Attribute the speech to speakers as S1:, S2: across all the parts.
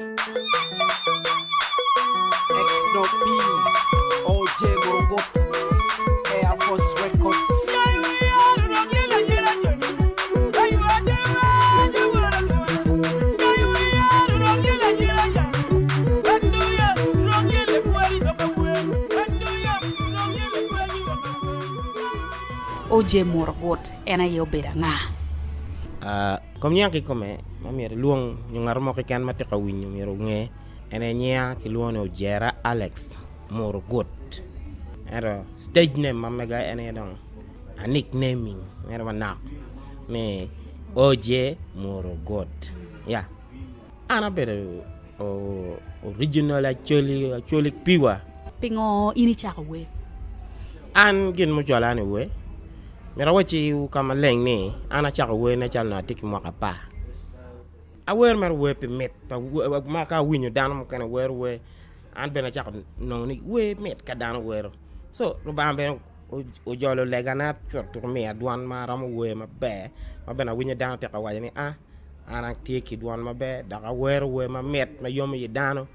S1: Xno-P, OJ Murugut, Air Force Records.
S2: OJ Murugut en aye obedo anga?
S3: Kom nyinga kikome ma myero ilwong nyo ngat mo keken ma tye ka winyo myero onge en aye nyinga kilwongo ni Ojera Alex Murugut ento stage name ma mega en aye dong a nicknaming mere manok ni OJ Murugut ya an abedo original Acholi Acholi piwa.
S2: Pingo in icako wer?
S3: An gin mucwala ni wer myero awacci ka maleng ni an acako wer nen calo onongo atye ki mwaka apar. Awer mere wer pi mit ma ka awinyo dano mukene wero wer an bene acako nongo ni wer mit ka dano wero co Lubanga bene ojolo legana cut omiya dwan ma aromo wer maber ma bene awinyo dano tye ka waco ni a an atye ki dwan maber dok awero wer mamit ma yomo yi dano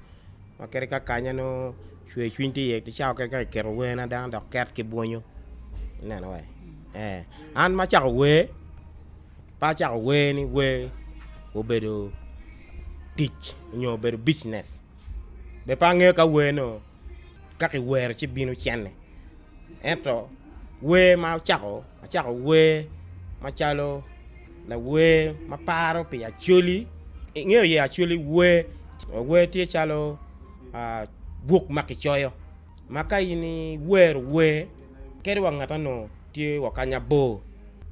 S3: ma kadi ka kanya nongo cwer cwiny tye iye ki cawa kadi ka kiketo werna dano dok ket ki bwonyo ineno wee ee an ma acako wer pe acako wer ni wer obedo tic nyo obedo bijinec bene pe angeyo ka wer nongo ka kiwero ci bino cene ento wer ma acako acako wer macalo lawer ma paro pi Acholi ingeyo ye Acholi wer wer tye calo buk ma kicoyo ma ka in iwero wer kadi wa ngat onongo tye wa kanya bor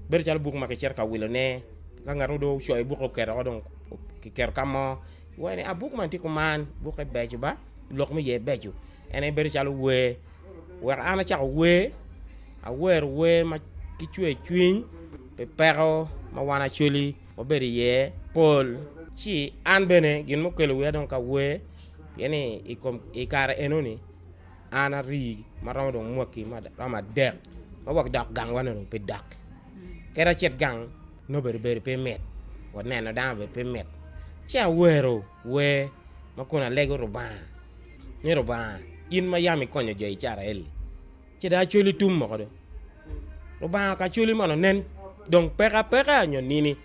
S3: bedo calo buk ma kicito ka wilone ka ngat mo dong ocoyo bukke oketo woko dong kiketo ka mo iwaco ni buk man tye kuman bukke beco ba lok me iye beco en aye bedo calo wer wek an acako wer awero wer ma ki cwer cwiny pi peko ma wan Acholi wabedo iye pol ci an bene gin ma okelo wiya dong ka wer pien ni i kare enoni an ari ma romo dong mwaki ma romo adek ma wek dok gangwa ni dong pe dok kadi acit gang nongo bedo bedo pe mit wa neno dano bene pe mit ci awero wer ma kun alego Rubanga ni Rubanga in ma yam ikonyo jo Icrael-li ci dong acoli tum moko do Rubanga ka acoli mono nen dong peke apeka nyo nini.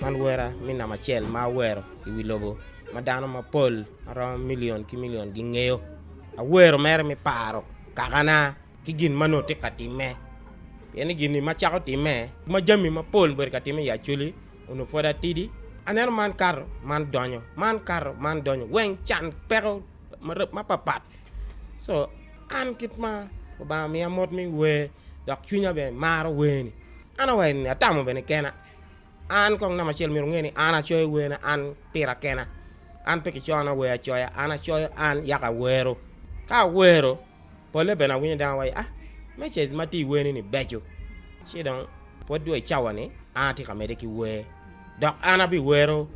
S3: Man wera me namba acel ma awero i wi lobo ma dano mapol ma romo milion ki milion gingeyo. Awero mere me paro kakana ki gin ma nongo tye ka timme pien ni gin-ni ma cako timme ma jami mapol obedo ka timme i Acholi onongo pwod atidi aneno man kato man donyo man kato man donyo weng can peko mapatpat co an kit ma Lubanga omiya mot me wer dok cwinya bene maro wer-ni an awaco ni atamo bene kena. An kong namba acel myero wunge ni an acoyo werna an pira kena, an pe kicona wer acoya, an acoyo an yaka awero. Ka awero, polle bene awinyo dano waco ah message ma tye i werni ni beco, ci dong pwod wa i cawa ni an atye ka medde ki wer dok an abiwero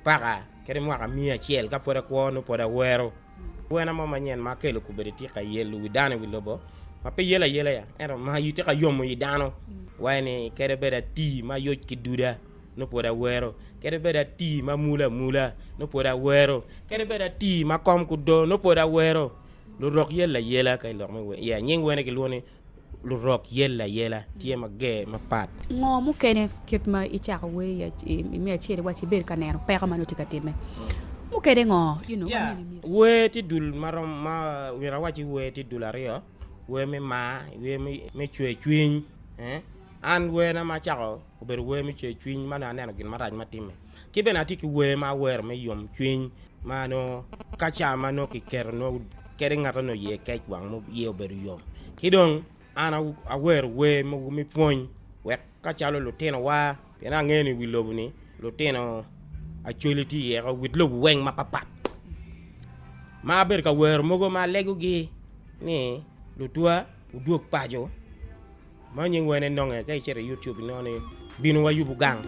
S3: paka kadi mwaka miya acel ka pwod akwo nongo pwod awero. Werna mo manyen ma akelo kobedo tye ka yelo wi dano i wi lobo ma pe yelo ayela ya ento ma tye ka yomo i dano waci ni kadi bed ati ma ayoc ki duda nongo pwod awero kadi bed ati ma amulo amula nongo pwod awero kadi bed ati ma kom ki odo nongo pwod awero lurok yelo ayela ka i lok me wer nying werne kilwongo ni lurok yelle ayela tye mager mapat.
S2: Ngo mukene kit ma icako wer i me acel iwaci ibedo ka neno peko ma nongo tye ka timme mukene ngo you know
S3: Yeah, wer tye dul marom ma myero awaci wer tye dul aryo wer me mar wer me cwer cwiny eh an werna ma acako obedo wer me cwer cwiny ma nongo aneno gin marac ma timme ki bene atye ki wer ma awero me yom cwiny ma nongo ka ca ma nongo kiketo nongo kadi ngat onongo iye kec wang ma iye obedo yom ki dong an awero wer mogo me pwony wek ka calo lutinowa pien angeyo ni wi lobo ni lutino Acholi tye iye wit lobo weng mapapat ma abedo ka wero mogo ma alegogi ni lutwa wudwog paco. Ma nying wene nonge ka icito i YouTube inongo ni Bino Wayubu Gang.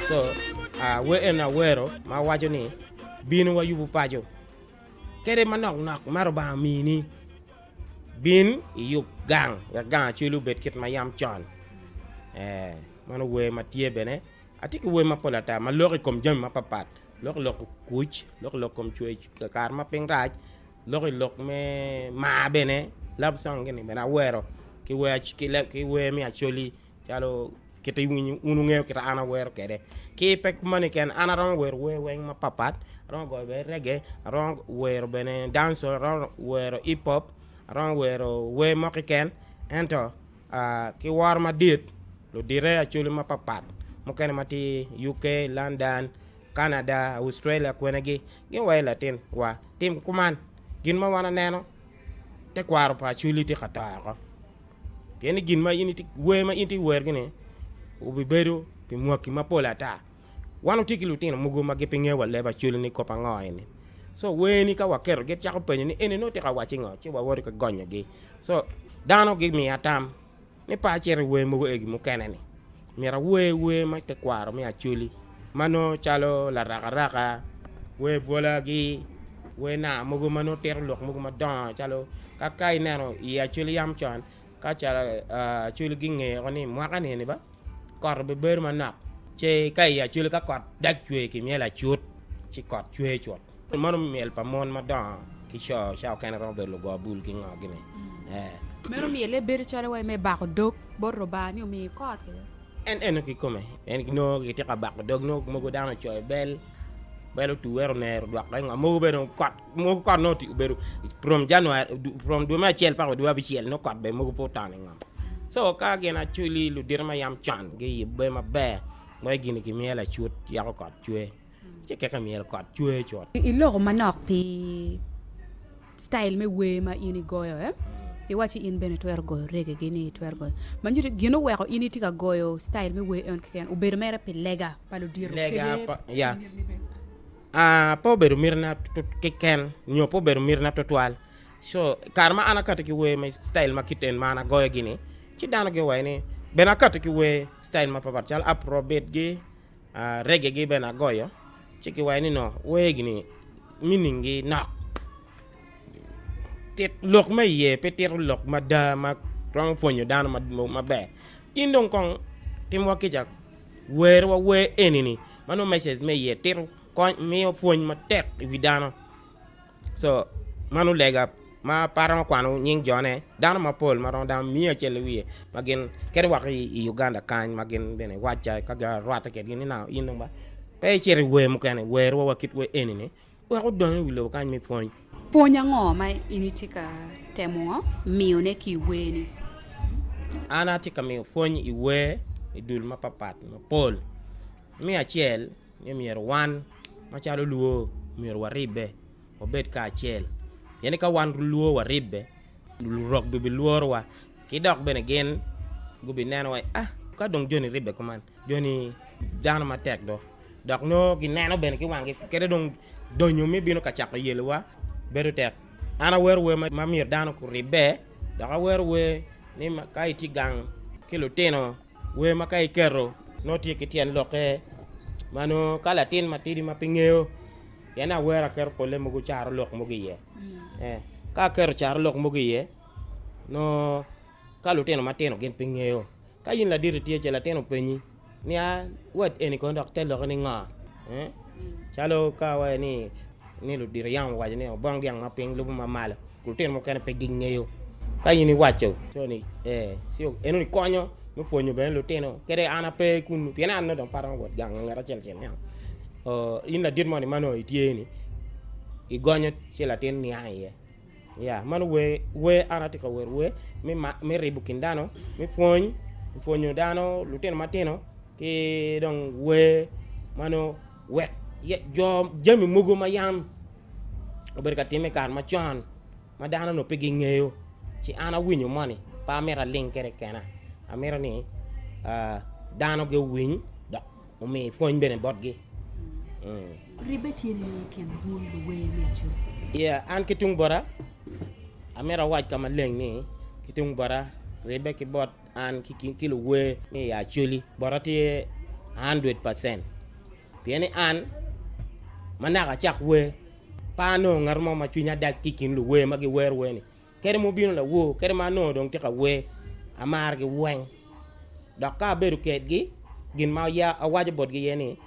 S3: So, wer eni awero ma waco ni bino wayubu paco kede manok nok ma Rubanga omini bin iyub gang wek gang acwali obed kit ma yam con. Ee, mano wer ma tye bene. Atye ki wer mapol ata ma loko i kom jami mapapat. Loko i lok kuc, loko i lok kom cwec kare ma piny rac, loko i lok me mar bene, love song gini bene awero ki wer me Acholi calo kit wun wungeyo kit an awero kwede. Ki pe kumeno keken an aromo wero wer weng mapapat, aromo goyo bene reggae, aromo wero bene dancehall, aromo wero hip hop, aromo wero wer mo keken ento ki woro madit ludite Acholi mapapat mukene ma tye i UK, London, Canada, Australia kwenegi gin wa i latin wa tim kuman gin ma wan aneno tekwaro pa Acholi tye ka to oko pien ni gin ma in itye wer ma in itye ka wergi ni obibedo pi mwaki mapol ata. Wan watye ki lutino mogo ma gipe ngeyo wa leb Acholi ni kop ango eni so wer-ni ka waketo gicako penyo ni eni nongo tye ka wacci ngo ci wawoto ki gonyogi so dano gimiya tam ni pe acit i wer mogo egi mukene ni myero awer wer me tekwaro me Acholi ma nongo calo larakaraka, wer bwolagi, wer nanga mogo ma nongo tito lok mogo madongo calo ka ka ineno i Acholi yam con ka calo Acholi gingeyo ni mwaka ni eni ba kot obibedo manok ce ka i Acholi ka kot dag cwer kimyelo acut ci kot cwer cut. Meno myel pa mon madongo ki co ca okene romo bedo lugo bul ki ngo gini.
S2: Meno myelle bedo calo wai me bako dog bot Rubanga ni omi kot kede.
S3: En eno kikome en nongo gitye ka bako dog nongo mogo dano ocoyo bel bel otuwere onero odwoke ngo mogo bene kot mogo kot nongo obedo from January from dwe me acel paka wa dwe abicel nongo kot bene mogo pe otono i ngom so ka gin acwali ludito ma yam con giyubbe maber wai gini kimyelo acut yako kot cwer. Ci keke myero kot cwer cut.
S2: Iloko manok pi style me wer ma in igoyo eh? Iwaci in bene itwero goyo reggae gini itwero goyo. Ma nyuto gin oweko in itye ka goyo style me wer en keken obedo mere pi lega pa ludito
S3: Lega
S2: kede
S3: pa ya. Ah, pe obedo mitina keken nyo pe obedo mitina tutwal. So kare ma an akati ki wer me style ma kit en ma an agoyo gini, ci dano giwaco ni bene akati ki wer style mapapat calo afrobeat gi Reggae gi bene agoyo ci kiwaco ni no wer gini meaning gi nok tit lok me iye pe tito lok mada ma romo pwonyo dano maber in dong kong timwa kica wer wa wer eni ni ma nongo message me iye tito kony miyo pwony matek i wi dano. So mano lega ma pe aromo kwano nying jone, dano mapol ma romo dano miya acel ki wiye ma gin kadi wa ki i Uganda kany ma gin bene wacca ka arwatte kwedgi ni nanga in dong ba pe icit i wer mukene werwa wa kit wer eni ni wek odong i wi lobo kany me pwony.
S2: Pwony ango ma in itye ka temo miyone ki i werni?
S3: An atye ka miyo pwony i wer i dul mapatpat mapol. Me acel ni myero wan macalo luo myero waribbe wabed kacel pien ni ka wan luo waribbe lurok gibilworowa ki dok bene gin gubinenowa ni ah ka dong joni ribbe kuman joni dano matek do dok nongo gineno bene ki wanggi kadi dong donyo me bino ka cako yelowa bedo tek. An awero wer ma myero dano guribbe dok awero wer ni ka itye gang ki lutino Wer ma ka iketo nongo tye ki tyen lokke ma nongo ka latin matidi ma pe ngeyo pien awero aketo pole mogo caro lok mogo iye ka aketo caro lok mogo iye nongo ka lutino matino gin pe ngeyo ka in ladit itye ce latin openyi ni a word eni kono dok te lokke ni ngo calo ka awaco ni ni ludito yam owaco ni obong dyang ma piny lubo ma malo lutino mukene pe gingeyo ka in iwaco ni enoni konyo me pwonyo bene lutino kadi an ape kunu pien an nongo dong pe aromo wot gang ngat acel acel niang in ladit moni ma nongo itye ni igonyo ci latin niang iye ya mano wer wer an atye ka wero wer me ribo kin dano me pwony pwonyo dano lutino matino ki dong wer ma nongo wek. Jo jami mogo ma yam obedo ka timme i kare macon ma dano onongo pe gingeyo ci an awinyo moni pe amito aling kwede kena amito ni dano guwiny dok omi pwony bene botgi.
S2: Ribbe tye nining i kin wun luwer me Acholi?
S3: Yeah, an ki tung bota amito awac ka maleng ni ki tung bota ribbe ki bot an ki luwer me i Acholi bota tye 100%. Pien ni an ma naka acak wer, pe anongo ngat mo ma cwinya dag ki i kin luwer ma giwero wer-ni. Kadi ma obino lawor, kadi ma anongo dong tye ka wer, amarogi weng. Dok ka abedo kedgi, gin ma awaco botgi aye ni,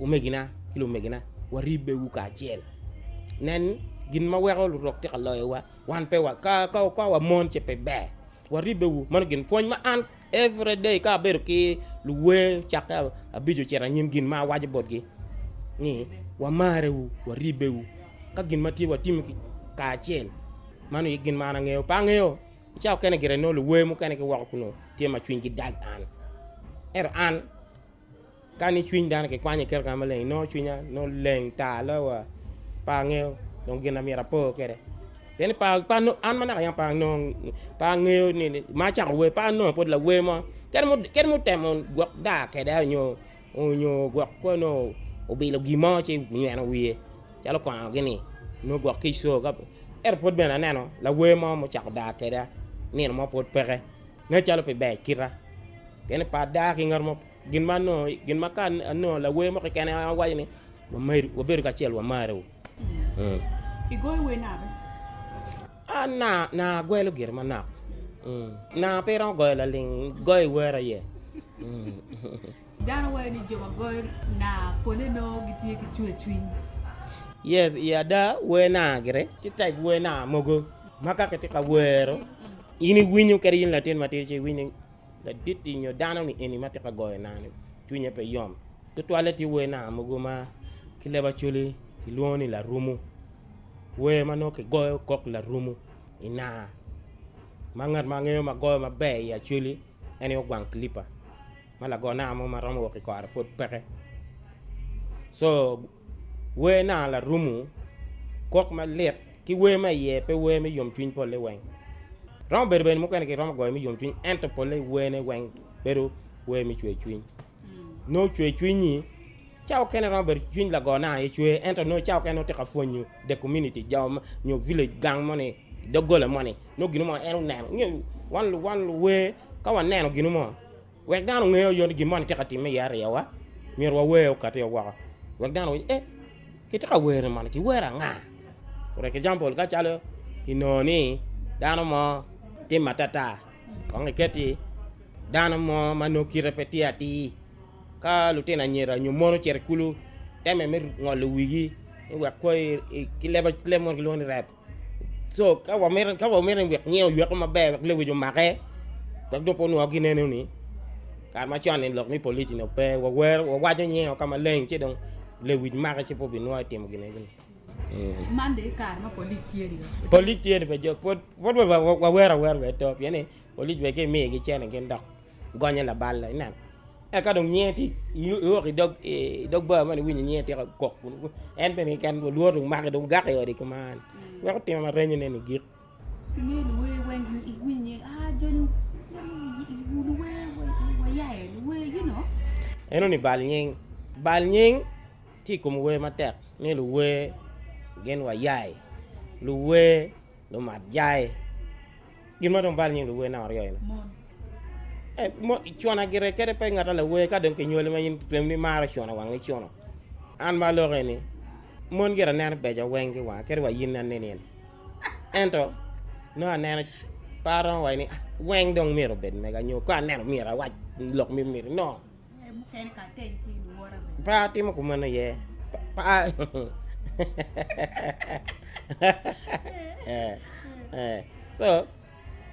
S3: Omegina ki lumegina, waribbewu kacel. Nen, gin ma weko lurok tye ka loyowa, wan pe wa, ka wamon ci pe ber. Waribbewu. Meno gin pwony ma an Every day ka abedo ki luwer cakke abic ocito anyim gin ma awaco botgi ni wamare wu waribbe wu ka gin ma tye watimo kacel mano aye gin ma an angeyo pe angeyo i cawa okene gire nongo luwer mukene ki woko kunu tye ma cwinygi dag an ento an Ka ni cwiny dano kikwanyo iketo ka maleng, nongo cwinya nongo leng tar loyo wa pe angeyo dong gin na myero apo kwede. Pien ni pa pa an ma naka yam pe anongo pe angeyo ni ma acako wer pe anongo pwod lawer mo kadi mo kadi mutemo gwok daa kweda nyo nyo gwok kono obilo gin mo ci onyweno wiye calo kongo gini nongo gwok kic co ento pwod bene aneno lawer mo mucako daa kweda nino mo pwod peke nen calo pi ber kita pien ni pe adaa ki ngat mo. Gin ma anongo, gin ma ka anongo lawer mo keken en awaco ni wamedo, wabedo kacel wamare-wu. Mm.
S2: Igoyo wer nade?
S3: Ah, na, na agwelo gire manok. Mm. Na pe iromo goyo laling, goyo i wer aye. Mm.
S2: Dano waco ni jo ma goyo naa pole nongo gitye ki cwercwiny.
S3: Yes, i ada wer naa gire tye type wer naa mogo ma ka kitye ka wero in iwinyo kadi in latin matidi ci iwinyo Ladit-ti nyo dano-ni eni ma tye ka goyo naa-ni cwinye pe yom. Tutwalle tye wer naa mogo ma ki leb Acholi kilwongo ni larumu. Wer ma nongo kigoyo kok larumu i naa ma ngat ma angeyo ma goyo maber i Acholi en aye Ogwang Kilipa ma lago naa mo ma romo wok i kore pwod peke. So Wer naa larumu, kok malit, ki wer ma iye pe wer me yomcwiny polle weng. Romo bedo bene mukene kiromo goyo me yomcwiny ento polle werne weng bedo wer me cwercwiny. Nongo cwercwiny-nyi cawa okene romo bedo cwiny lago naa aye cwer ento nongo cawa okene nongo tye ka pwonyo the community jo nyo village gang moni doggola moni nongo gin mo en oneno. Inge wan wan luwer ka waneno gin mo Wek dano onge oyot ni gin moni tye ka timme i areawa, myero wawer okati woko. Wek dano owinj, eh, kitye ka wero moni, kiwero anga? For example, ka calo inongo ni dano mo timo atata, kong iket-ti dano mo ma nongo kite pe tye atir, ka lutino anyira nyo mon ocito i kulu, temme me ngolo wigi ni wek kwo ki leb mo kilwongo ni rep. So ka wamito ka wamito ni wek nyiyo oyweko maber wek lewic omake wek dong pe onwo gineno ni kare macon ni lok me polic ni pe wawero wawaco nyingo ka maleng ci dong lewic make ci pe obinwoyo timo gin eni.
S2: Man dong i kare ma polic tye ni.
S3: Polic tye ni pe jo pwod pwod wawero awera wek to pien ni polic bene ka imigi cene gin dok gonyo labal ineno. Ento ka dong nyinge tye iwok i dog bar moni iwinyo nyinge tye ka kok kunu en bene keken lworo dong make dong gak i ode kuman weko timo ma renyone ni gik.
S2: Inge luwer weng iwinyo ni ah joni luwer wayaye luwer you know.
S3: Eno ni bal nying bal nying tye i kom wer matek ni luwer gin wayaye luwer lumat jai. Gin ma dong bal nying luwer naka oryo ene. Eh, cona gire kede pe ngata lawer ka dong kinywali ma in twem ni maro cona wang icuno. An ma aloko eni, mon gire aneno beco weng ki wanga kede wa in aneni eni. Ento, nongo aneno pe aromo waco ni ah, weng dong myero obed mega nyo ka aneno myero awac lok me myero no. Pe atimo kumeno iye. So,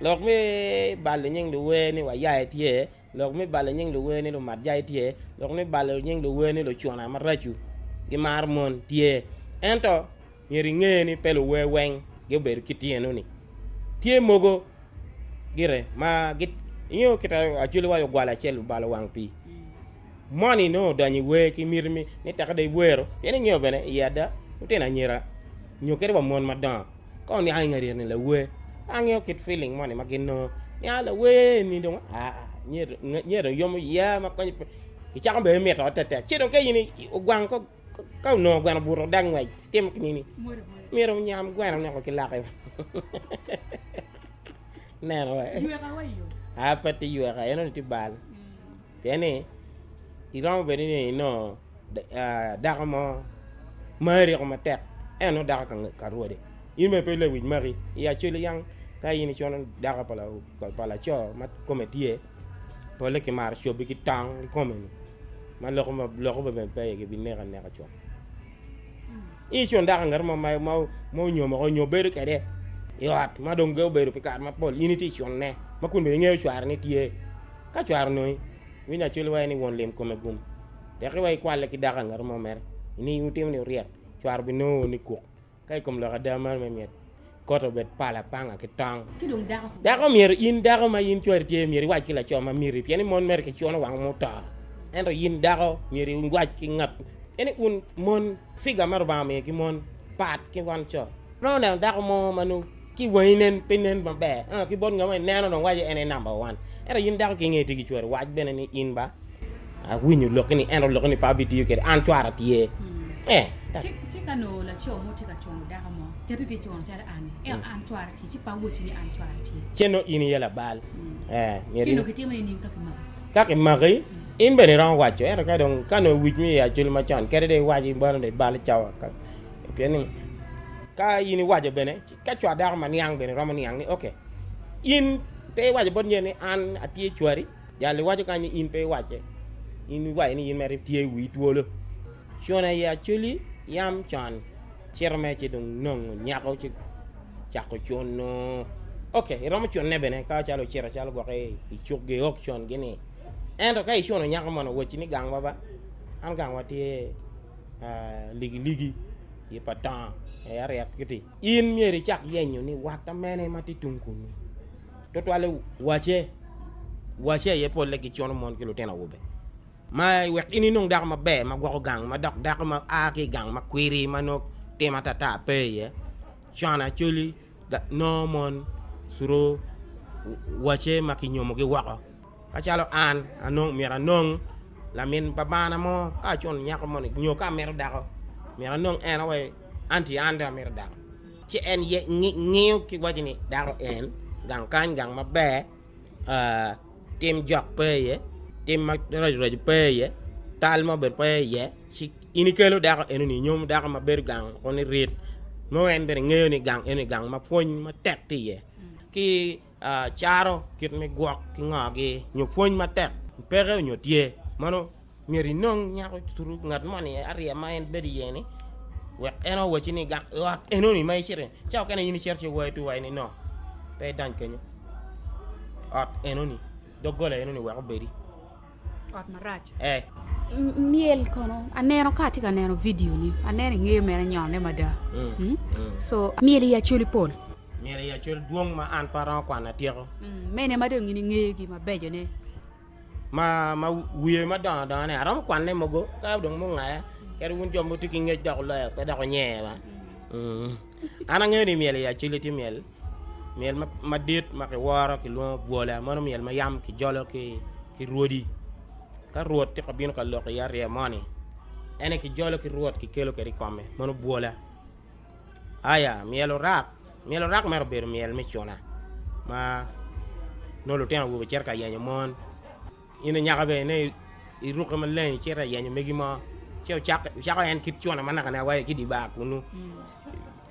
S3: lok me balo nying luwer ni wayaye tye, lok me balo nying luwer ni lumat jai tye, lok me balo nying luwer ni lucuna maracu gimaro mon tye. Ento myero inge ni pe luwer weng gubedo kit eno-ni. Tye mogo gire ma ingeyo kit Acholi waco ogwalo acel obalo wang pii. Moni nongo odonyo i wer ki miti ni teke dong iwero pien ingeyo bene i ada lutino anyira nyo kadi wa mon madongo ka oniang i nget ni lawer pe angeyo kit feeling moni ma gin nongo ni a lawer eni dong aa nyer dong yomo iya ma konye pe kicako bene mito tetek ci dong ka in ogwang ka onongo gweno obuto dag ngwec timo ki nini myero onyam gweno noko ki lake neno wa a pe tye yweka enoni tye bal. Pien ni iromo bedo ni inongo dako mo ma ryeko matek en nongo dako ka rwode in bene pe lewic maki i acholi yang ka in icono dako pa laco ma kome tye pole kimaro cobi ki tong kikome ni ma loko bene pe iye gibineko aneka cut in icono dako ngat mo ma onyomo oko nyo bedo kwede i ot ma dong obedo pi kare mapol in itye icunone ma kun bene ingeyo cware ni tye. Ka cware onongi, winyo acwali waci ni won lim kome gum. Peki wa ikwale ki dako angat mo mere, ni wutimo ni wuryek, cware obinongo ni kuk. Ka i kom lok ada man me myet koto obed pala panga ki tong.
S2: Ki dong dako.
S3: Dako myero in dako ma in cwari tye myero iwac ki laco ma miti pien ni mon mere kicuno wang muto. Ento in dako myero iwac ki ngat pien ni un mon figa ma Rubanga omiyo ki mon pat ki wan co. Romo neno dako mo ma nongo ki wangi nen pe nen maber ento ki bot ngat mo ineno dong waco en aye namba one ento in dako ki inge tye ki cwari wac bene ni in ba awinyo lokki ni ento lokki ni pe abitiyo kwede an cwara tye eh.
S2: Ci ka nongo laco mo tye ka cuno dako mo keti tye cuno calo an ni ento an cwara tye ci pe awoci ni an cwara tye.
S3: Ci nongo in iye labal eh.
S2: Ci nongo kitimo nining ka kimaki?
S3: Ka kimaki in bene iromo waco ento ka dong ka nongo wic me i acoli macon kadi dong iwaci bene dong ibalo cawa Pien ni ka in iwaco bene, ka cwar dako ma niang bene romo niang ni ok, in pe iwaco bot nyen ni an atye cwari, jal iwaco kany ni in pe iwacce, in iwaco ni in mere itye wii twolo. Cune i Acholi yam con cito mere ci dong nongo nyako ci cako cuno. Ok, iromo cune bene ka calo ocito calo gwok i cuk gi auction gi ni. Ento ka icuno nyako mono owacci ni gang wa ba, an gang wa tye ligiligi i pa tongo i aryek giti. In myero icak yenyo ni watta mene ma tye tung kunnu. Tutwalle wace, wace aye polle gicuno mon ki lutino awobe. Ma wek in inong dako maber ma gwoko gang ma dok dako ma a ki i gang ma kwiri ma nongo tim atata pe iye, con acoli nongo mon curo wace ma kinyomogi woko. Macalo an, anong, myero anong lamin babana mo ka acuno nyako moni nyo ka amito dako, myero anong en aye anti an dong amito dako. Ci en ye ngiyo ki waco ni dako en gang kany gang maber, tim jok pe iye, tim maraco raco pe iye, tal mo bene pe iye, ci in ikelo dako enoni inyomo dako ma bedo gang kun ni rit, nongo en bene ngeyo ni gang enoni gang ma pwony matek tye iye. Ki Caro kit me gwok ki ngogi nyo pwony matek peke nyo tye meno myero inong nyako turu ngat moni ariya ma en bedo iye ni wek en owacci ni gang ot enoni ma icito ca mukene in icito ci iwaco tu waci ni no pe idony kenyo ot enoni dogola enoni wek obedi.
S2: Ot marac.
S3: Eh.
S2: Myel kono aneno ka atye ka neno vidio ni aneno ingeyo mere nyone mada.
S3: Mm. Mm.
S2: So myel i Acholi pol.
S3: Myel i Acholi dwong ma an pe aromo kwano atyeko.
S2: Mm. Mene ma dong in ingeyo gi mabeco ne?
S3: Ma ma wiye madongo dongo ne aromo kwane mogo ka dong mungaya kadi wun jo mutye ki ngec dok wuloyo pe dok wunyer ba. Mm. An angeyo ni myel i Acholi tye myel Myel madit ma kiworo kilwongo bwola meno myel ma yam kijolo ki rwodi. Ka rwot tye ka bino ka lok i arye moni en aye kijolo ki rwot kikelo kwede i kome meno bwola. Aya myel orak, myel orak mere obedo myel me cuna ma nongo lutino awobe cito ka yenyo mon. In anyaka bene inen irukke maleng icito ka yenyo megi mo ci ocako en kit cuna ma naka ne awaco ki i dye bar kunu.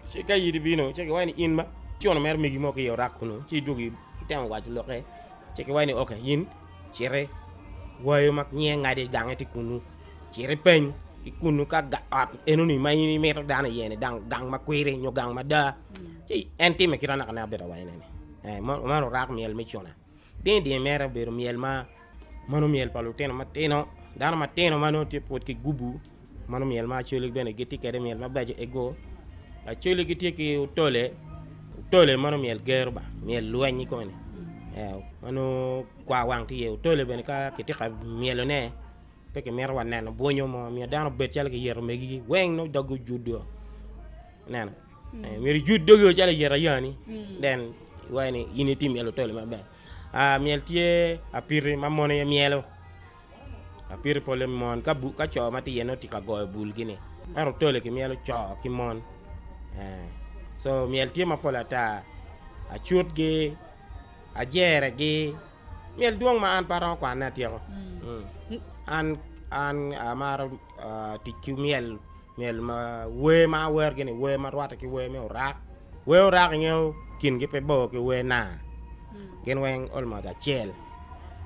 S3: Ci ka in ibino, ci giwaco ni in ma icuno mere megi mo ki i orak kunu, ci idwogo itemo waco lokke, ci giwaco ni ok, in cit wayo ma nyinge ngadi gange tye kunu, cit ipeny ki kunu ka ot enoni ma in imito dano iye-ni gang ma kwiri nyo gang mada, ci en time kite naka ne abedo awaco nene, man orak myel me cuna. Dini dini mere obedo myel ma meno myel pa lutino matino, dano matino ma nongo tye pwod ki gubu meno myel ma acholi bene gitye kwede myel mabeco ego acholi gitye ki otole, otole meno myel gero ba myel lweny kikome ni ma nongo kwar wang tye iye otole bene ka kitye ka myelone. Pe kimito wa neno bwonyo mo, myero dano obed calo kiyeto megigi weng nongo doggi ojudo. Ineno? Eh, myero ijud dogi calo iyeto ayani, then iwaco ni in itye myelo otole maber. Ah, myel tye apiti ma mon aye myelo. Apiti pole mon ka bu, ka co ma tye iye nongo tye ka goyo bulgi ni. Ento otole kimyelo co ki mon. Eh, so myel tye mapol ata, acutgi, ajeregi, Myel dwong ma an pe aromo kwanone atyeko. An an amaro tic ki myel myel ma wer ma awero gini wer ma rwatte ki wer me orak. Wer orak ingeyo kingi pe bor ki wer naa gin weng almost acel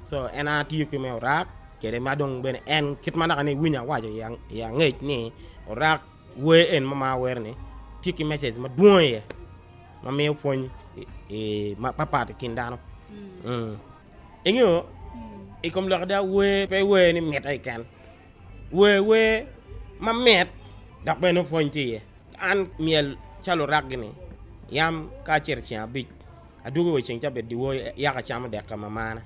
S3: so en an atiyo ki me orak kede ma dong bene en kit ma naka ni iwinyo awaco i angec ni orak wer eni ma awero ni tye ki message madwong iye. ma miyo pwony mapapat i kin dano. Ingeyo i kom lok ada wer pe wer ni mitte keken wer wer mamit dok bene nongo pwony tye iye. An myel calo orakgi-ni yam ka acito i ceng abic adwogo wa i ceng cabit dyewor yaka acamo dek ka mamana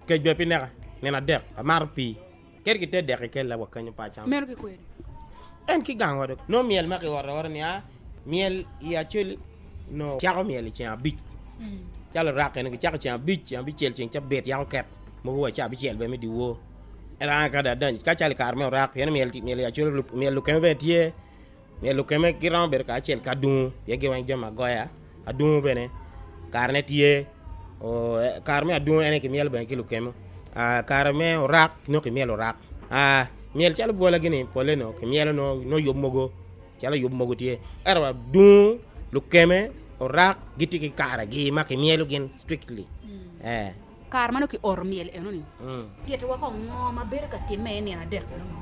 S3: kec bene pe neka nino adek amato pii. Kadi ki te dek ikella wa kenyo pe acamo.
S2: Meno ki kweri.
S3: En ki gang wa dong. Nongo myel ma kiwoto awota ni a myel i Acholi nongo cako myel i ceng abic. Calo Iraq eni kicako ceng abic, ceng abicel, ceng cabit yako ket mogo wa ceng abicel bene me dyewor. Ento an ka dong adonyo ka calo i kare me Iraq pien myel myel i Acholi myel lukeme bene tye. Myel lukeme giromo bedo kacel ki adungu pien gin weng jami agoya. Adungu bene karene tye, kare me adungu en aye kimyelo bene ki lukemo, kare me orak nongo kimyelo orak, myel calo bwola gini pole nongo kimyelo nongo yub mogo calo yub mogo tye ento adungu, lukeme, orak gitye ki karegi ma kimyelo gin strictly.
S2: Kare ma nongo kioto myel enoni, tittiwa kong ngo ma bedo ka timme i nino adek enoni.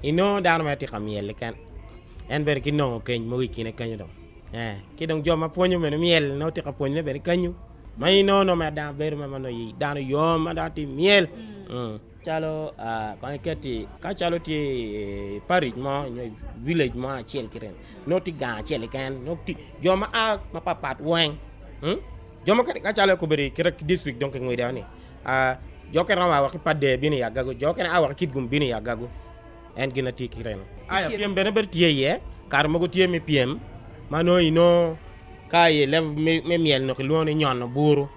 S3: Inongo dano ma tye ka myel keken, en bene ki nongo keny mogo i kine kenyo dong. Ki dong jo ma pwonyo bene myel nongo tye ka pwonyone bene kenyo. Ma inongo nongo mere dano bedo ma nongo dano yom ma dano tye myel. Calo kong iket-ti ka calo tye i paric mo nyo i village mo acel kiti nongo tye gang acel keken nongo tye jo ma a mapapat weng. Jo mukene ka calo kobedo i kite district dong kingwido ni jo mukene romo a wa ki Pader bino i Agago, jo mukene a wa ki Kitgum bino i Agago. En gin atye ki remo. Aya pyem bene bedo tye iye, kare mogo tye me pyem ma nongo inongo ka i level me myel nongo kilwongo ni nyono buru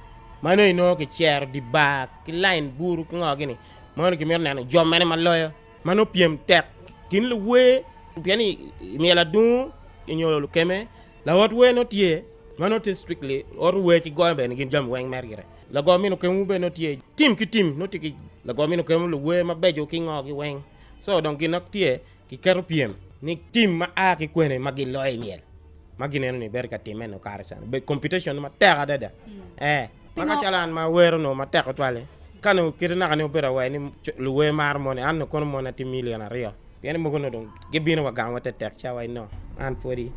S3: ma nongo inongo kicero di bar ki line buru ki ngo gini ma nongo kimito neno jo mene ma loyo ma nongo pyem tek kin luwer pien i myel adungu nyo lukeme Lawot wer nongo tye ma nongo tye strictly oto wer ki goyo bene gin jami weng mere gire. Lago mino kemu bene nongo tye tim ki tim nongo tye ki lago mino kemu luwer mabeco ki ngo gi weng. So dong gin nok tye ki keto pyem ni tim ma a ki kwene ma giloyo i myel ma gineno ni bedo ka time nongo kare cani bedo competition matek adada. Eh ma ka calo an ma awero nongo matek tutwal-li ka nongo kite naka ni obedo awai ni luwer maro moni an nongo kono moni atye million aryo. Pien mogo onongo dong gibino wa gangwa tetek ci awaci no, an pwodi.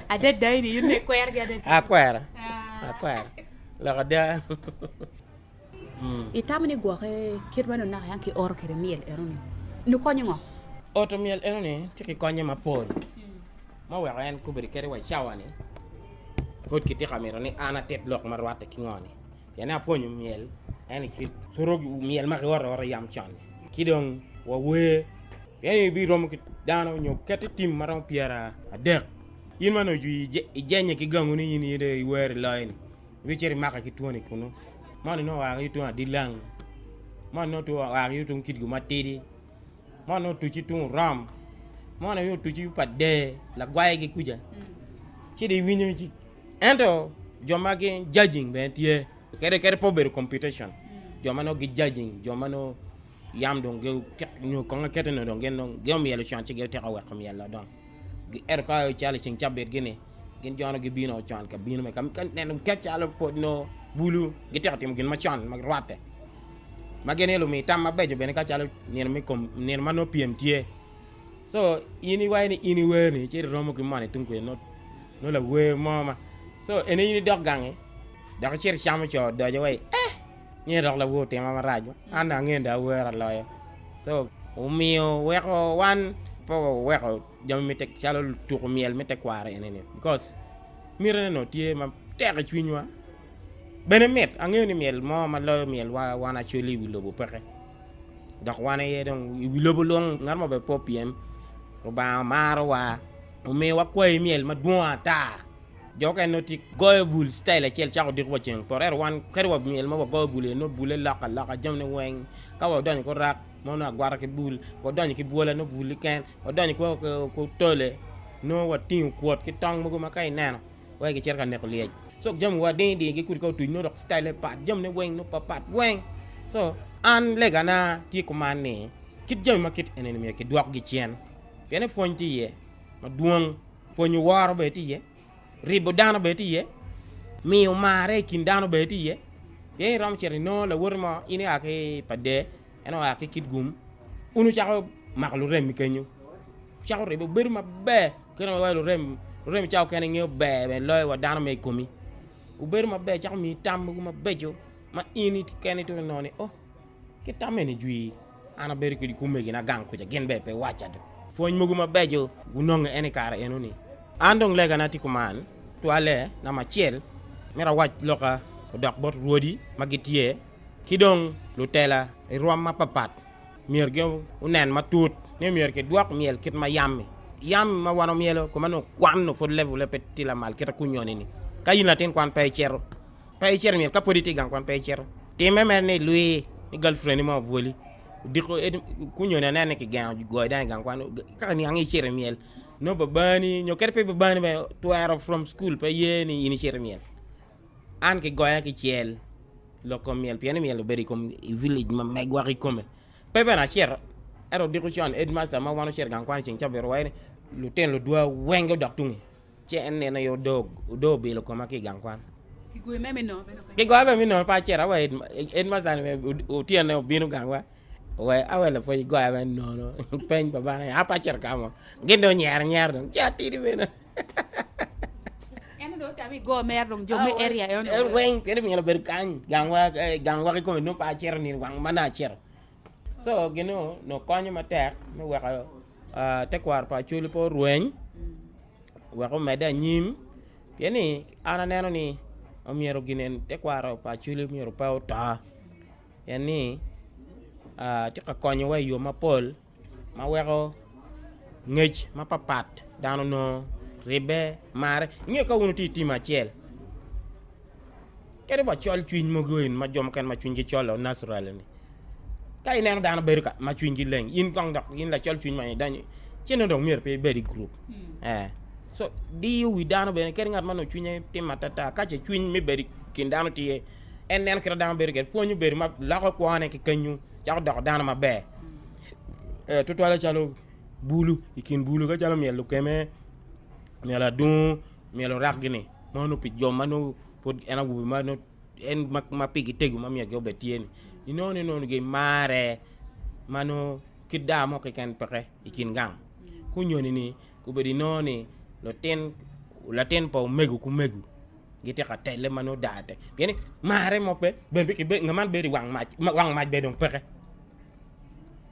S2: Adada ini in ikwergi adada.
S3: Akwera. Akwera. Lok ada.
S2: Itamo ni gwoke kit ma nongo naka yang kioro kwede myel enoni nongo konyo ngo?
S3: Oto myel enoni tye ki konye mapol ma oweko en kobedo kadi wa i cawa-ni pud kitye ka mito ni an atit lok ma rwatte ki ngo-ni. Pien ni apwonyo myel en i kit coro myel ma kiwoto awota yam con-ni, ki dong wawer. Pien ni ibiromo ki dano nyo keti tim ma romo pyeradek, in ma nongo ijenye ki gangu ni in dong iwer iloyo-ni, ibicito imake ki twoni kunu. Moni nongo oa ki tung adilang, moni nongo oa ki tung kitgu matidi, moni nongo otuc ki tung orom, moni nongo otuc ki pa der lagwaygi kuca, ci dong iwinyo ci. Ento jo ma gin judging bene tye kadi kadi pe obedo competition jo ma nongo gi judging jo ma nongo yam dong nyo kong akete nongo dong gin dong gin omyelo con ci gityeko weko myelo dong ento ka calo i ceng cabit gini gin jo nongo gibino con ka bino me ka neno ka calo pwod nongo bulu gityeko timo gin macon ma rwatte ma gin aye lumi tam mabeco bene ka calo nino me kom nino ma nongo pyem tye. So in iwaco ni in iwer ni ci iromo ki moni tung kwede nongo lawer mo ma so ene in idok gangi dok icito icamo co odoco wai eh ni dok lawer otima marac wa an dong angeyo dong awer aloyo so omiyo weko wan pe waweko jami me calo tuko myel me tekwaro eni ni because mitine onongo tye matek i cwinywa bene mit angeyo ni myel mo ma loyo myel wa wan Acholi i wi lobo peke. Dok wan aye dong i wi lobo lung ngat mo bene pe opyem. Rubanga omarowa, omiyowa kwayi myel madwong ata. Jo okene nongo tye goyo bul citayil acel cako odiko wa ceng opoto ento wan kadi wa myel ma wagoyo bul iye nongo bulle lokke aloka jamine weng. Ka wadonyo ki orak mo nongo agwata ki bul, wadonyo ki bwola nongo bul keken, wadonyo ki otole nongo watingo kwot ki tong mogo ma ka ineno wai gicito ka neko lyec. So jami wa dingi dingi ki kudi ka otuc nongo dok citayile pat jamine weng nongo papat weng. So an legana tye kuman ni kit jami ma kit enini myero kidwokgi cen pien ni pwony tye iye madwong. Pwonyo woro bene tye iye, ribo dano bene tye iye, miyo marre i kin dano bene tye iye. Pien iromo cito inongo lawoti mo, in ia ki pa der, en oa ki Kitgum, wun wucako mako lurem kenyo, wucako ribo bedo maber kit ma iwaco lurem, lurem cawa mukene ngeyo ber bene loyo wa dano ma i komi. Wubedo maber cako miyi tam mogo mabeco ma in keni itwero nongo ni oh Ki tam eni jwi, an abedo ki omegina gang kuca, gin bene pe wacca do. Pwony mogo mabeco gunonge en i kare eno-ni. An dong legana tye kuman, twale namba acel, myero awac loka odok bot rwodi ma gitye ki dong lutela i rwom mapapat. Myero gin onen matut ni myero kidwok myel kit ma yam-mi. Yam ma wan omyelo koma nongo kwan nongo pwod level-le pe tye lamal kit ma kunyoni-ni. Ka in latin kwan pe icito. Pe icito myel ka pwod itye i gang kwan pe icito. Timme mere ni ilwi ni girlfriend-ni mo obwoli. Odiko kunyoni aneno ni kigengo goyo dano i gang kwan ka niang ni icito i myel nongo babani nyo kadi pe babani bene twero from school pe ye ni in icit i myel. An kigoya ki cel lok kom myel pien ni myel obedo i kom i village ma megwa kikome. Pe bene acito ento odiko con headmaster ma wan ocito i gang kwan i ceng cabit owaco ni lutino ludwa weng gudok tungi. Ci en nino aye odoo obilo koma ki i gang kwan.
S2: Kigoyi me nono bene
S3: pe? Kigoya bene me nono pe acito awe headmaster ni bene otyene obino gangwa owe awe lapwony igoya me nono peny pa bana an pe acito ka mo gin dong onyero anyera dong ci atidi bene.
S2: Ento dong otami igo mere dong jo me area eno.
S3: En weng pien myero obedo kany gangwa gangwa kikome nongo pe acito nino wang ma nongo acito. So gin-nu onongo konyo matek me weko tekwaro pa Acholi pe orweny wek omedde anyim pien ni an aneno ni omyero ginen tekwaro pa Acholi myero pe oto pien ni tye ka konyowa i yo mapol ma weko ngec mapatpat dano nongo ribbe marre inge ka wun wutye i tim acel Kadi wa col cwiny mogo eni ma jo mukene ma cwinygi col-lo natural ni ka ineno dano bedo ka ma cwinygi leng in kong dok in lacol cwiny ma idonyo ci nongo dong myero pe ibed i gurup ee so diyo wi dano bene kadi ngat ma nongo cwinye timo atata ka ce cwiny me bedo i kin dano tye en neno kit ma dano bedo kwede pwonyo bedo ma loko kwone ki kenyo cako doko dano maber ee tutwalle calo bulu i kin bulu ka calo myel lukeme myel adungu myel orakgi-ni ma onongo pi jo ma nongo pud en awobi ma nongo en ma pigi tego ma myero obed tye ni inongo ni nongo gimare ma nongo kit daa mo keken peke i kin gang kunyoni ni obedo inongo ni lutin latin pa omego ki omego gitye ka tele ma nongo daa tek pien ni mare mo pe bene ngat man bedo i wang mac wang mac bene dong peke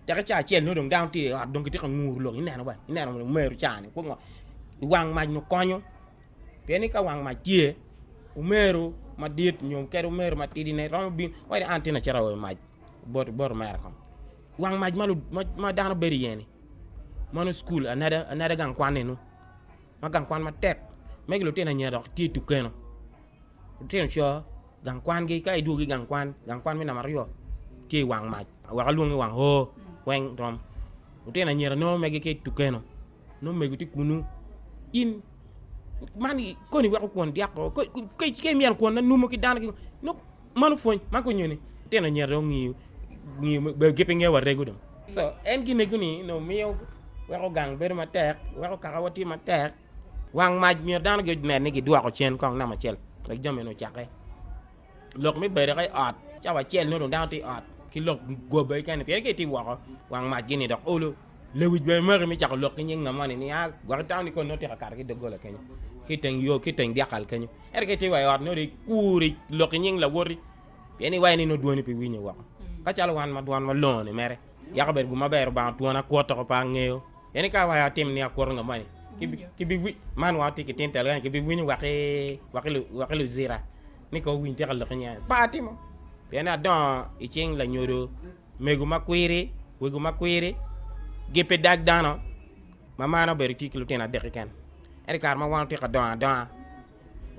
S3: teke ca acel nongo dong dano tye i ot dong gitye ka nguru lok ineno ba ineno omeru ca-ni wang mac nongo konyo. Pien ni ka wang mac tye, omeru madit nyo kadi omeru matidine romo bino waci ni an tin acito aoyo mac bot bot omera kong. Wang mac ma dano bedo iye-ni mano cukul anada anada gang kwan eno ma gang kwan matek megi lutino anyira dok tye i tukeno lutino co gang kwangi ka idwogo i gang kwan gang kwan me namba aryo tye i wang mac wek alwong ni wang oo weng rom lutino anyira nongo megi ki i tukeno. Nongo mego tye kunu in man koni weko kwon dyako ka imyero kwon na numo ki dano nongo mano pwony man kono ni lutino anyira dong ngiyo ngiyo gi pe ngeyo wa rego dong so en gin ego ni nongo miyo weko gang bedo matek weko kaka wa tye matek wang mac myero dano ginen ni gidwoko cen kong namba acel wek jami eni ocake. Lok me bedo ka i ot cawa acel nongo dong dano tye i ot ki lok goba keken pien ka itye woko wang mac gini dok olo lewic bene maki me cako lok ki nying ngat moni ni a gwok itamo ni koni nongo tye ka kato ki i doggola kenyo ki i teng yo ki i teng dyakal kenyo ento ka itye wa i ot nongo dong ikuri lok ki nying lawoti pien iwaco ni nongo dwoni pe winye woko ka calo wan ma dwanwa longo ni mere yako obedo gin maber Rubanga otwona akwoto ko pe angeyo pien ni ka awaco atim ni akwoto ngat moni man wa tye ki tin telo kany kibiwinyo wa ki luzira. ni ka owiny teka lok inya pe atimo pien ni adongo i cing lanyodo. Mego makwiri, wego makwiri, gi pe dag dano, mamana obedo tye ki lutino adek keken. Ento i kare ma wan watye ka dongo adonga,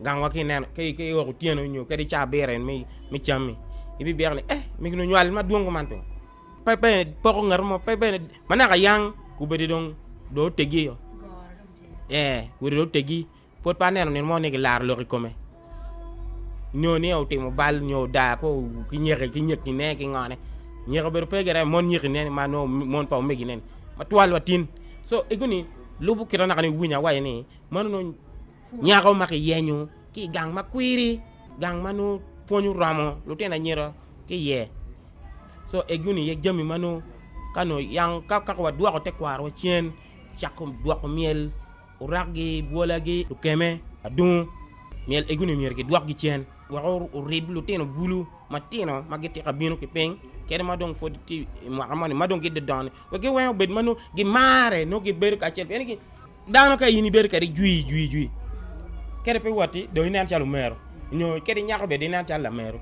S3: gangwa ka ineno ka ioko otyeno nyo kadi caa abiro eni me cammi, ibibyeko ni eh mego-ni onywal madwong kuman pingo? Pe bene poko ngat mo, pe bene ma naka yang kobedi dong dong otegio. Ee, kobedi dong otegi. Pwod pe aneno nino mo ni kilaro lok i kome nyo ni otimo bal nyo odaa ko ki nyeke ki nyekine ki ngone. Nyeke obedo pe gire mon nyekine ma nongo mon pa omegine ni matwal wa tin. So ego ni lubo kite naka ni winyo awaco ni mano nongo nyako ma kiyenyo ki i gang ma kwiri, gang ma nongo pwony oromo lutino anyira ki iye. So ego ni jami ma nongo ka nongo yang ka wadwoko tekwarowa cen cako dwoko myel Orakgi, bwolagi, lukeme, adungu, myel egoni myero gidwokgi cen wek orib lutino bulu matino ma gitye ka bino ki piny kadi ma dong pud tye i mwaka moni ma dong gidodongo-ni wek gin weng obed ma nongo gimare nongo gibedo kacel pien ni dano ka in ibedo kwede jwi jwi jwi kadi pe watti dong ineno calo omero nyo kadi nyako bene ineno calo lamero.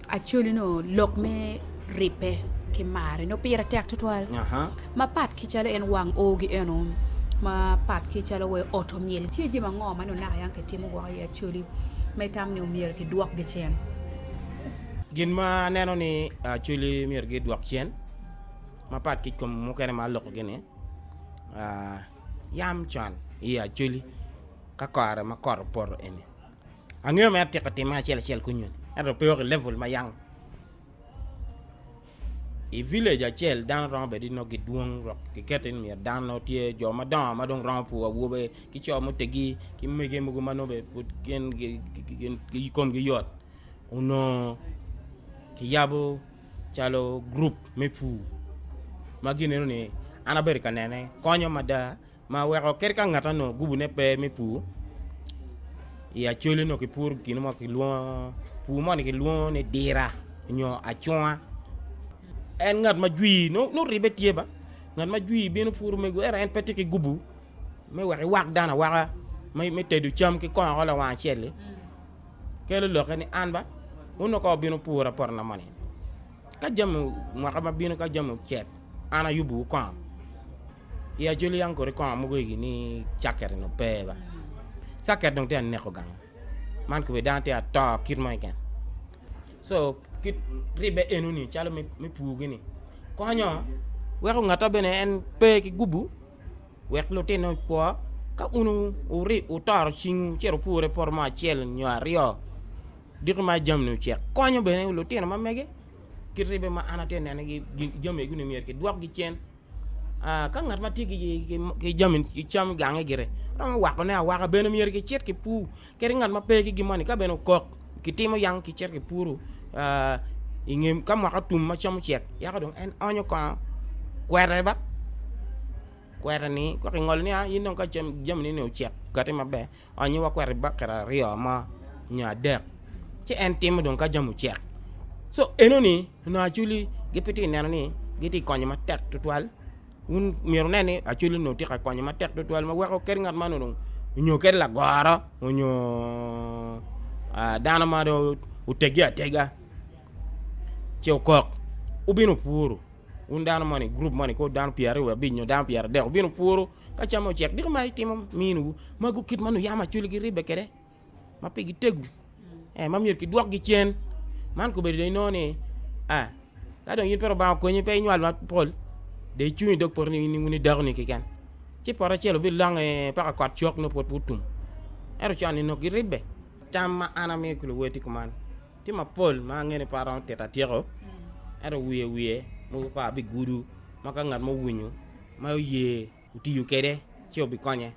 S2: Acholi nongo lok me ribbe ki marre nongo pire tek tutwal mapat ki calo en wang ogi eno mapat ki calo wai oto myel tye jami ango ma nongo naka yang kitimo gwoko iye acholi ma itamo ni myero kidwokgi cen?
S3: Gin ma aneno ni acholi myero gidwok cen mapat ki kom mukene ma alokogi ni yam con i acholi ka kore ma kot opoto eni Angeyo mere tika time acel acel kunyo ento pe o i level ma yang i village acel dano romo bedo ni nongo gidwong dok kiketo ni myero dano tye jo madongo ma dong romo pur awobe ki co mutegi ki mege mogo ma nongo bene pud gin komgi yot onongo kiyabo calo gurup me pur ma gin enoni an abedo ka nene konyo mada. Ma weko kadi ka ngat onongo gubune pe me pur i Acholi onongo kipuro gin mo kilwongo pur moni kilwongo ni dira nyo acunga en ngat ma jwi nongo ribbe tye ba ngat ma jwi bino puro mego ento en pe tye ki gubu me wek ewak dano awaka me tedo cam ki kongo lawang acel-li kelo lokke ni an ba wun ka wubino pura potona moni ka jami mwaka ma bino ka jami ocek an ayubowu kongo. I Acholi yang kodi kongo mogo egi ni caket onongo pe ba. Caket dong tye ka neko gang. Man kobedi dano tye ka to kit mo keken. So kit ribbe eno ni calo me pur gini konyo weko ngatta bene en pe ki gubu wek lutine okwo ka un wutoro cingwu wucito wupure i poto mo acel nyo aryo diki ma jamini ocek konyo bene lutino ma mege kit ribbe ma an atye ka neno jami egi ni myero kidwokgi cen. Ka ngat ma tye ki jami ki cam gange gire romo wakone awaka bene myero kicit kipur kadi ngat ma pe ki gin moni ka bene okok kitimo yang kicito kipuro inge ka mwaka otum ma cam ocek yako dong en onyo kongo kwete ba kwete ni gwok ingolo ni in dong ka jami ni ocek okati maber onyo wa kwete baket aryo mo nyo adek ci en timo dong ka jami ocek so enoni onongo Acholi gipe tye ka neno ni gitye ka konyo matek tutwal wun myero wunen ni Acholi onongo tye ka konyo matek tutwal ma weko kadi ngat man onongo nyo kadi lagoro nyo dano ma dong oteggi atega ci okok wubino wupuru wun dano moni gurup moni kor dano pyeraryo wiye abic nyo dano pyeradek wubino wupuru ka cam ocek diki ma itimo minowu magu kit ma nongo yam Acholi giribbe kwede. ma pigi tego ma myero kidwokgi cen. Man kobedo dong inongo ni ka dong in pe Lubanga okonyi pe inywal mapol dong icung i dog poto ni in i dakoni keken ci poto acel obilonge paka kot cok nongo pwod pe otum ento con-ni onongo giribbe. Tam ma an amiyo ki luwer tye kuman tye mapol ma angeyo ni pe aromo tito atyeko ento wiye wiye mogo kong abigudo ma ka ngat mo owinyo ma oye otiyo kwede ci obikonye.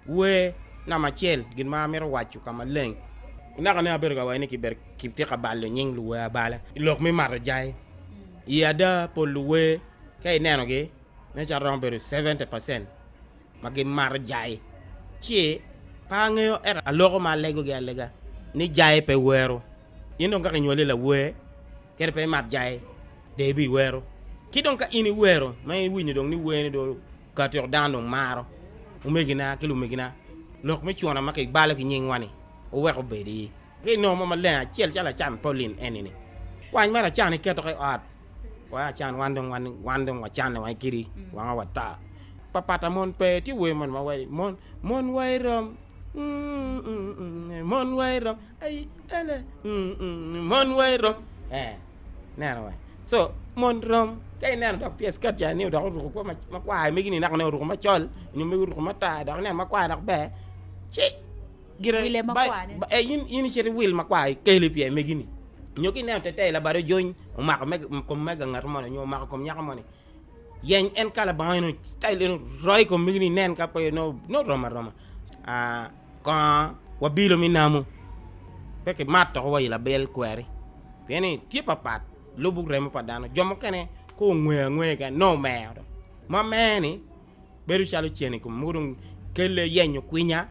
S3: Wer namba acel, gin ma amito waco ka maleng. Naka ne abedo ka waco ni kitye ka balo nying luwer abala i lok me mato jai. I ada, pol luwer ka inenogi nen calo romo bedo 70% ma gimato jai. Ci pe angeyo ento aloko ma alegogi alega ni jai pe wero. In dong ka kinywali lawer kadi pe imat jai dong ibiwero. Ki dong ka in iwero ma iwinyo dong ni werni dong Ka tyeko dano dong maro omegina ki lumegina, lok me cuna ma kibalo ki nyingwa-ni wuwek obedi. Ka inongo mo maleng acel calo acan Pauline eni-ni, kwany mere acan iketo ki i ot. Wa acan wan dong wan dong wacanne wa kidi wanga wata. Papat a mon pe tye wer moni ma waco mon mon wa irom mon wa irom ai ele mon wa irom ee ineno wa so mon rom ka ineno dok pye skirt ca ni dok oruko kwo makwar megi ni naka ne oruko macol nyo megi oruko matar dok ineno makwar dok ber ci gire
S2: Wile makwar ne.
S3: in in icito iwil makwar ikelo i pye megi ni nyo ka ineno tetei labade ojony omako kom mega ngat moni nyo omako kom nyako moni yeny en kala bongo eno citayil eno royo i kom megi ni inen ka pe nongo rom aroma kongo wabilo me namo pe kimat dok wa i label kweri pien ni tye papat lubo remo pa dano jo mukene ka ongwe angweya keken nongo omero dong ma mer ni bedo calo cen i kome mogo dong kele yenyo kwinya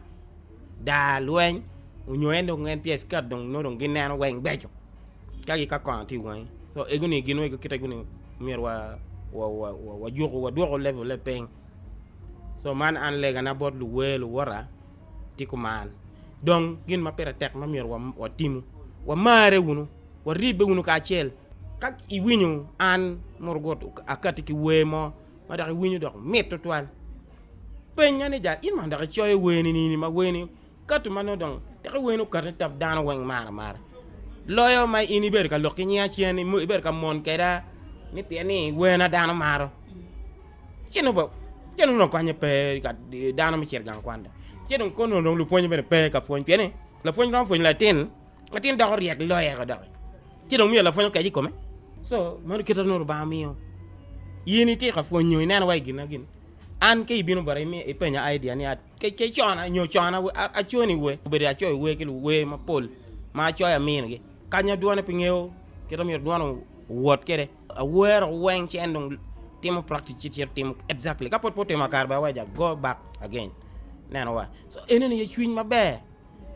S3: daa lweny onyo en dong en pye skirt dong nongo dong gineno weng beco ka ki ka kongo tye i wangi so ego ni gin weko kite guni myero wa wa juku wadwoku level ne piny so man an legana bot luwer luwota tye kuman dong gin ma pire tek ma myero watimu wamare wunu waribbe wunu kacel ka iwinyo an murugut akati ki wer mo ma dok iwinyo dok mit tutwal penya ni ja in man dok icoyo wer nini ma wer-ni Kato ma nongo dong teke wen okati tab dano weng maro amara loyo ma in ibedo ka lok ki nyinga cen ibedo ka mon keda ni pien ni wena dano maro ci nongo ci nongo konye pe ka dano me cito i gang kwan dong ci dong kono dong lupwonye bene pe ka pwony pien ni lapwony romo pwonyo latin latin doko ryek loye ko doki ci dong myero lapwony okec i kome so meno kite nongo Lubanga omiyo in itye ka pwonyo ineno wa i gin na gin an ka ibino bota ipenya idea ni Ke cona nyo cona aconi we obedo acoyo wer ki luwer mapol ma acoyo aminogi. Kanya dwone pe ngeyo kit ma myero dwone owot kwede. Awero weng ci en dong timo practice ci cito timo exactly. Ka pwod pe otimo kare bene awaco go back again. Neno wa. So enoni aye cwiny maber.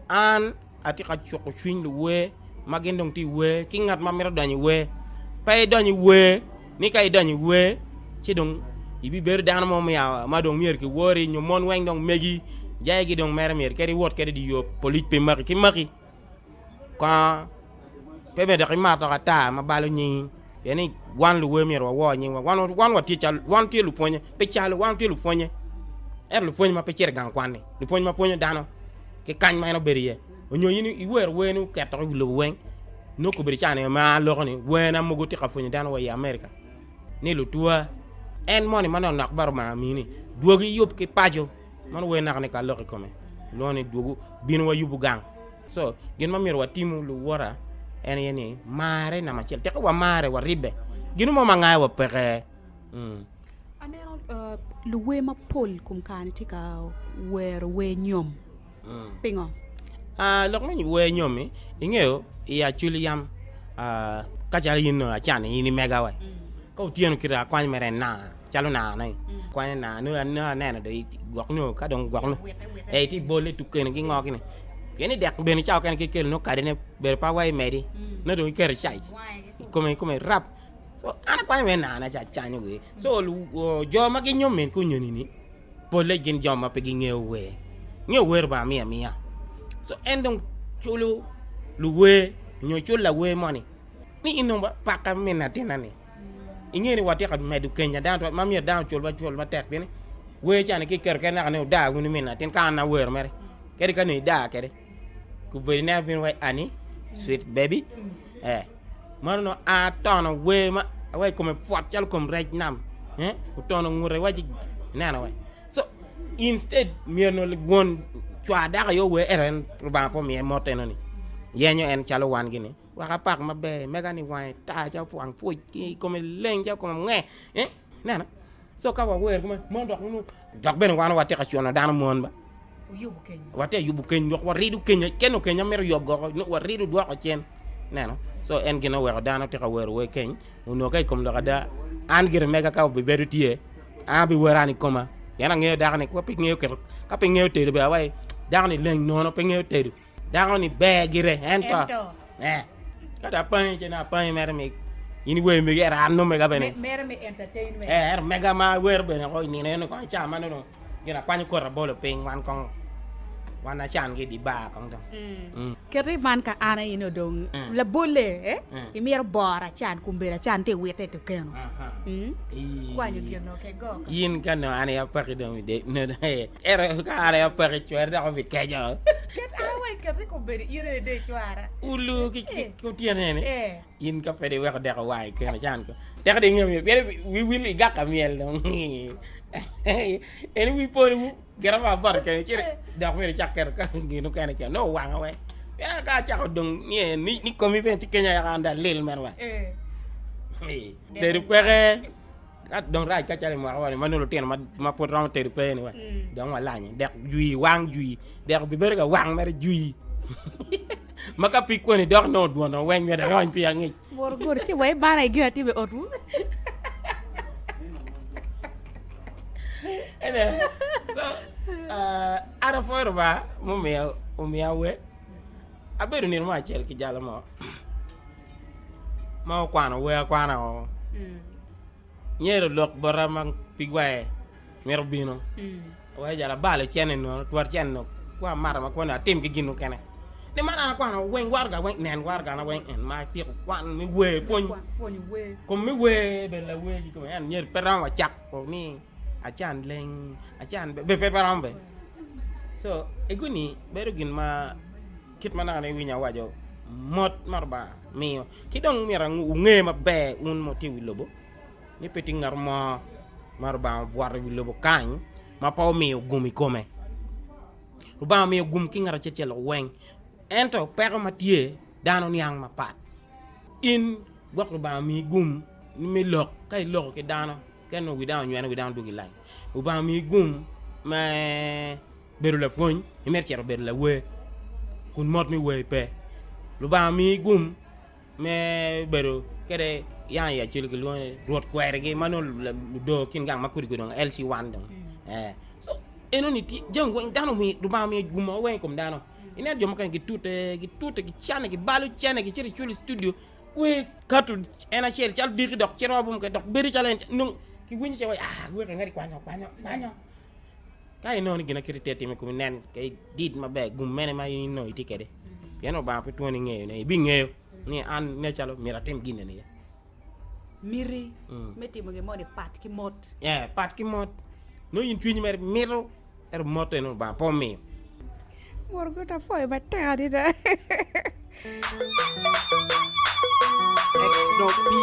S3: An atye ka cuko cwiny luwer ma gin dong tye i wer ki ngat ma mito donyo i wer. Pe idony i wer ni ka idonyo i wer ci dong ibibedo dano mo ma dong myero kiwori nyo mon weng dong megi jayigi dong mere myero kadi iwot kwede i yo polic pe maki ki maki. Kongo pe myero dok imat dok ata ma balo nyingi pien ni wan luwer myero wawor nyingwa wan wan watye calo wan tye lupwonye pe calo wan tye lupwonye ento lupwonye ma pe cito i gang kwan-ni lupwony ma pwonyo dano ki kany ma en obedo iye onyo in iwero werni oketo i wi lobo weng nongo kobedo cani ma aloko ni werna mogo tye ka pwonyo dano wa i America ni lutua en moni ma nonok ba Rubanga omini dwogi iyub ki paco meno wer naka ni ka aloko i kome lwongo ni dwogu bino wayubu gang so gin ma myero watimu luwota en aye ni mare namba acel teke wamare waribbe gin mo ma ngayo wa peke.
S2: Aneno luwer mapol kom kare ni tye ka wero wer nyom pingo?
S3: Lok me wer nyom-mi ingeyo i Acholi yam ka calo in nongo acan-ni in imega wa ka otyeno kite akwany mere nanga calo nanga-ni akwanyo nanga nongo aneno dong gwok nyo ka dong gwok nyo itye bole tuk kene ki ngo gini pien ni dek bene cawa mukene ka ikelo nongo kadine bedo pe wa imedi nongo dong iketo caic i kome rap. So an akwanyo mere nangana ci acanyo wer. So jo ma ginyomme ki onyoni-ni polle gin jo ma pe gingeyo wer. Ngeyo wer Lubanga miyo amiya. So en dong culo luwer nyo culo lawer moni ni in dong paka min latinna-ni. Inge ni watye ka medo keny dano ma myero dano oculwa cul matek pien ni wer ca-ni ka iketo kene naka ni odaa wunu min latin ka an awero mere kadi ka nongo idaa kwede. Obedo ineno bino wai ani sweet baby eh mano nongo a tono wer ma wai kome pwot calo kom rec nam eh otono ngute waci ineno wai so instead myero nongo won cwar dako aye ower ento en Lubanga pe omiye mot eno ni yenyo en calo wan gini wek apak maber mega ni wange tar calo wang pwoc kome leng calo kome nge eh ineno so ka wawer kuman mon dok nongo dok bene wan watye ka cuno dano mon ba watye ka yubo keny dok warido keny keno keny amito yogo oko nongo warido dwoko cen ineno so en gin oweko dano tye ka wero wer keny onongo ka i kom lok ada an gire mega ka obibedo tye an abiwero an i koma pien angeyo dako ni pe ngeyo keto ka pe ngeyo tedo bene awaci dako ni leng nono pe ngeyo tedo Dako ni ber gire ento eh ka dong apangi ci nongo apangi mere mi in iwer megi ento an nongo mega bene
S2: Mere me entertainment.
S3: eh ento mega ma awero bene ko i nino eno kong i ca ma nongo gin akwanyo koti abolo piny wan kong. Wan acan ki i di bar kong dong.
S2: Keti man ka an aye ni odong labolle eh, imito boro acan kun bedo acan tye wite to keno. Kwanyo gin no ke go.
S3: In ka nongo an aye apaki dong ide ero ka an aye apaki cwer dok obikeco.
S2: Ket an wa iketi kombeddi in aye dong icwara.
S3: Ulu ki otyeno eni. In ka pe iweko deko wa i keno can ko. Teko dong inge miyo pien wi wil igak ka myel dong. En wi po ni gira ma bot kene ci dok myero icak keto ka gin mukene kene nongo owanga weng. Pien ka acako dong ni ni komi bene tye kenya yaka an dong alil mere wa. Tedo peke ka dong rac ka calo i mwaka wa ni ma nongo lutino ma pud romo tedo pe ni wa dong walanyo dek jwi wang jwi dek obibedo ka wang mere jwi. Ma ka pig kwoni dok nongo odwono weng myero arony pi angec.
S2: Bur gur ci wa ibana igin atime i otwu.
S3: Ene, so, uh, an apwoyo Rubanga mumiyo omiya wer. Abedo nino mo acel ki jalo mo ma okwano wer akwana o. Nyero lok bota ma pig wange mito bino. Wai jal abalo cene nono, twar cene no kwa amato ma kwone atim ki gin mukene. Ni man an akwano weng waraga weng, nen waraga na weng en ma atyeko kwan me wer pwony. Kom me wer bene lawer ki kome en myero pe romo acako ni acan leng, acan be pe romo be. So egoni bedo gin ma kit ma naka ne iwinyo awaco mot ma Rubanga miyo. Ki dong myero wunge maber wun ma wutye i wi lobo ni pe tye ngat mo ma Rubanga obwoto i wi lobo kany ma pe omiyo gum i kome. Rubanga omiyo gum ki ngat acel acel weng, ento peko ma tye dano niang mapat. In gwok Rubanga omiyi gum me lok ka iloko ki dano ka inongo wi dano onywene wi dano dwogo ilany. Rubanga omiyi gum me bedo lapwony imito cito bedo lawer kun mot me wer pe. Lubanga omiyi gum me bedo kede yang i acel kilwongo ni rwot kwerigi ma nongo ludor kin gang ma kodi kodi dong LC1 dong. Eh. So eno ni tye jami weng dano omiyo Lubanga omiyo gum mo weng i kom dano. Ineno jo mukene gitute, gitute, gicane, gibalo cene, gicito giculo i studio wer kato en acel calo diki dok cito wa bom dok bedo calo en nongo kiwinyo calo ah wek ngati kwanyo kwanyo kwanyo. Ka inongo ni gin ma kiti tye atima i komi, nen ka idid maber gum mene ma in inongo itye kwede. Pien Lubanga pe twoni ngeyone, ibingeyo ni an nen calo myero atim gin eni.
S2: Miti me timo gin moni pat ki mot.
S3: Ee, pat ki mot. Nongo in cwinyi mere mito, ento mot eno Lubanga pe omiyo.
S2: Mot gut apwoyo matek adada.
S1: X-Dog P.